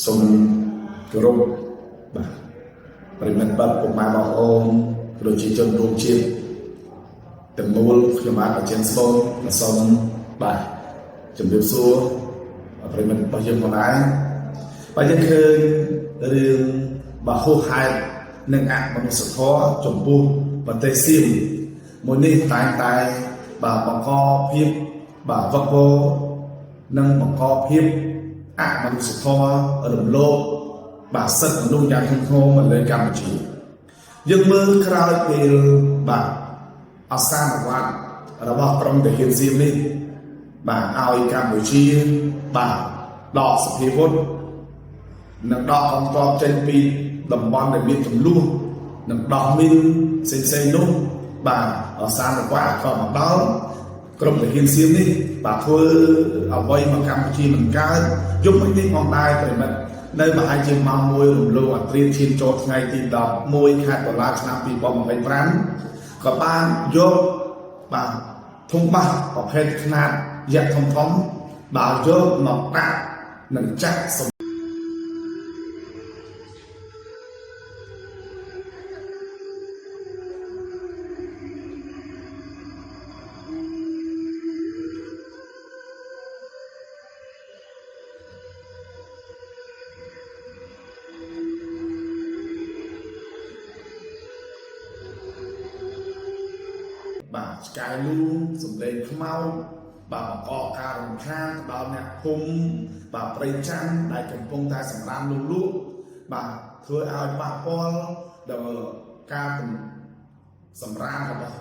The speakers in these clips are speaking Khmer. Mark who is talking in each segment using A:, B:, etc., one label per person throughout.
A: សូមគោរពបាទប្រិយមិត្តបាទពុកម៉ែបងប្អូនប្រជាជនរួមជាតិទាំងមូលខ្ញុំបាទអាចារ្យស្បូនសូមបាទជំរាបសួរប្រិយមិត្តរបស់យើងផងដែរបាទយើងឃើញរឿងបាទហួសហេតុនិងអមនុស្សធម៌ចំពោះប្រទេសសៀមមួយនេះតែងតែបាទបង្កភាពបាទវឹកវរ និងបង្កភាពអមនុស្សធម៌រំលោភបាទសិទ្ធិមនុស្សយ៉ាងធ្ងន់ធ្ងរមកលើកម្ពុជាយើងមើលក្រោយពេលបាទអសានវត្តរបស់ក្រុមទាហានសៀមនេះបាទឲ្យកម្ពុជាបាទដកសភាវុធនិងដកកងទ័ពចេញពីតំបន់ដែលមានចំនួននិងដោះមីនផ្សេងៗនោះបាទអសានវត្តក៏មកដល់ ក្រុមទាហានសៀមនេះបាទធ្វើអ្វីមកកម្ពុជាមិនកើតយប់មិញនេះផងដែរប្រិមិត្តនៅប្រហែលជាម៉ោង1រំលងអត្រាឈានចូលថ្ងៃទី11ខែតុលាឆ្នាំ2025ក៏បានយកបាទធុងបាសប្រភេទខ្នាតយក្សធំធំបាទយកមកដាក់និងចាក់សំ បាទឆ្កែលូសំឡេងខ្មោចបាទបង្កការរំខានទៅដល់អ្នកភូមិបាទព្រៃច័ន្ទដែលកំពុងតែសម្រាមលូលក់បាទធ្វើឲ្យប៉ះពាល់ដល់ការសម្រាមរបស់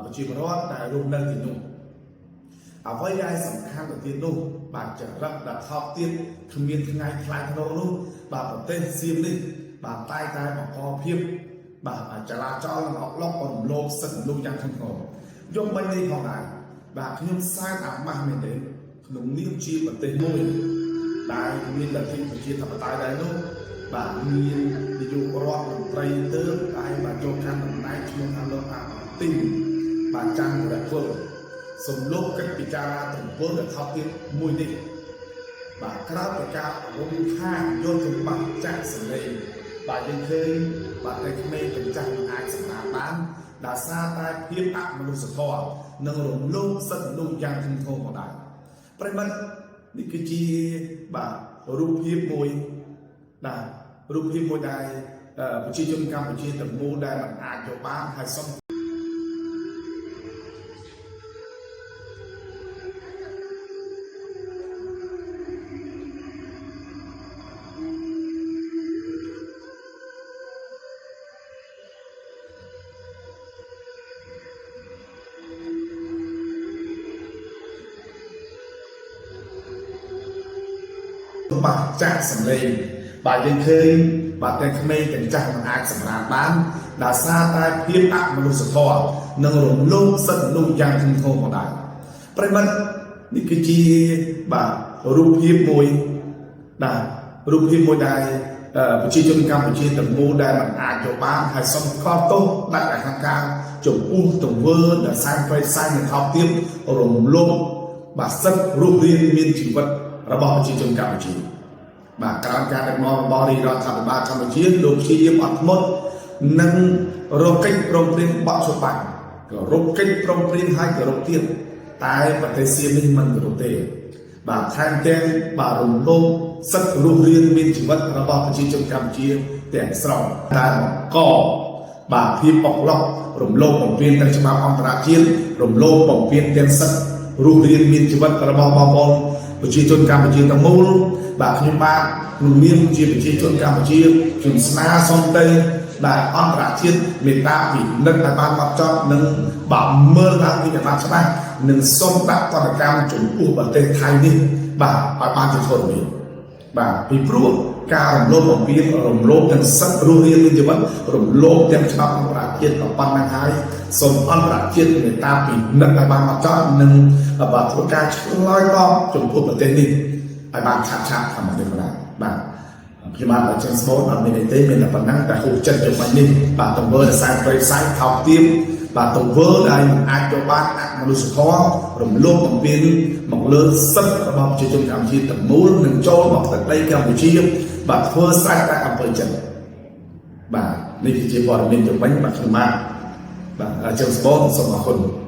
A: ប្រជាពលរដ្ឋដែលរស់នៅទីនោះអ្វីដែលសំខាន់ទៅទៀតនោះបាទចរិតដែលថោកទៀតគ្មានថ្ងៃថ្លៃថ្នូរនោះបាទប្រទេសសៀមនេះបាទតែតែបង្កភាពបាទចរាចរណ៍និងអុកឡុករំលោភសិទ្ធិមនុស្សយ៉ាងធ្ងន់ធ្ងរយំបាញ់នេះផងដែរបាទខ្ញុំសែនអាម៉ាស់មែនទេក្នុងនាមជាប្រទេសមួយដែលមានលទ្ធិប្រជាធិបតេយ្យដែរនោះបាទមាននាយករដ្ឋមន្ត្រីទើបតែបាទចូលកាន់តំណែងឈ្មោះថាលោកអាទីនបាទច័ន្ទរគុលសំលោកកិច្ចពិចារណាទង្វើដែលថោកទៀតមួយនេះបាទក្រៅពីការរំខានយកទៅបាក់ចាក់សម្លេងបាទយើងឃើញបាទតែក្មេងទាំងចាស់មិនអាចសម្រាកបានដោយសារតែភាពអមនុស្សធម៌និងរំលោភសិទ្ធិមនុស្សយ៉ាងធ្ងន់ធ្ងរមកដែរប្រិយមិត្តនេះគឺជាបាទរូបភាពមួយបាទរូបភាពមួយដែលប្រជាជនកម្ពុជាទាំងមូលដែលមិនអាចយកបានហើយសូម បាទចាក់សម្លេងបាទយើងឃើញបាទទាំងក្មេងទាំងចាស់មិនអាចសម្រាកបានដោយសារតែភាពអមនុស្សធម៌និងរំលោភសិទ្ធិមនុស្សយ៉ាងធ្ងន់ធ្ងរមកដែរប្រិយមិត្តនេះគឺជាបាទរូបភាពមួយបាទរូបភាពមួយដែលប្រជាជនកម្ពុជាទាំងមូលដែលមិនអាចយកបានហើយសូមខកទោសដាក់អាហារការចំពោះទង្វើដែលសែនប្រេសែននឹងថោកទាបរំលោភបាទសិទ្ធិរស់រានមានជីវិតរបស់ប្រជាជនកម្ពុជា បាទក្រោមការដឹកនាំរបស់រាជរដ្ឋាភិបាលកម្ពុជាលោកព្យាយាមអត់ធ្មត់និងរកកិច្ចព្រមព្រៀងបក់ច្បាប់គោរពកិច្ចព្រមព្រៀងហើយគោរពទៀតតែប្រទេសសៀមនេះមិនគោរពទេបាទថែមទាំងបាទរំលោភសិទ្ធិរស់រានមានជីវិតរបស់ប្រជាជនកម្ពុជាទាំងស្រុងតែបង្កបាទភាពអុកឡុករំលោភបំពានទាំងច្បាប់អន្តរជាតិរំលោភបំពានទាំងសិទ្ធិរស់រានមានជីវិតរបស់បងប្អូនប្រជាជនកម្ពុជាទាំងមូលបាទខ្ញុំបាទក្នុងនាមជាប្រជាជនកម្ពុជាខ្ញុំស្នើសុំទៅបាទអន្តរជាតិមេត្តាពិនិត្យឲ្យបានម៉ត់ចត់និងបាទមើលតាមពីបានច្បាស់និងសូមដាក់ទណ្ឌកម្មចំពោះប្រទេសថៃនេះបាទឲ្យបានជាធរមានបាទពីព្រោះការរំលោភបំពានរំលោភទាំងសិទ្ធិរស់រានមានជីវិតរំលោភទាំងច្បាប់អន្តរជាតិក៏ប៉ុណ្ណឹងហើយសូមអន្តរជាតិមេត្តាពិនិត្យឲ្យបានម៉ត់ចត់និងបាទធ្វើការឆ្លើយតបចំពោះប្រទេសនេះឲ្យបានឆាប់ឆាប់ធម្មតាបាទ ខ្ញុំបាទចេញស្បូនអត់មានអីទេមានតែប៉ុណ្ណឹងតែហូបចិត្តយកបាញ់នេះបាទទង្វើដែលសែនព្រៃផ្សៃថោកទាបបាទទង្វើដែលមិនអាចយកបានអមនុស្សធម៌រំលោភបំពានមកលើសិទ្ធិរបស់ប្រជាជនកម្ពុជាទាំងមូលនឹងចូលមកទឹកដីកម្ពុជាបាទធ្វើស្រេចតែអំពើចិត្តបាទនេះគឺជាព័ត៌មានជំវិញបាទខ្ញុំបាទបាទចេញស្បូនសូមអរគុណ។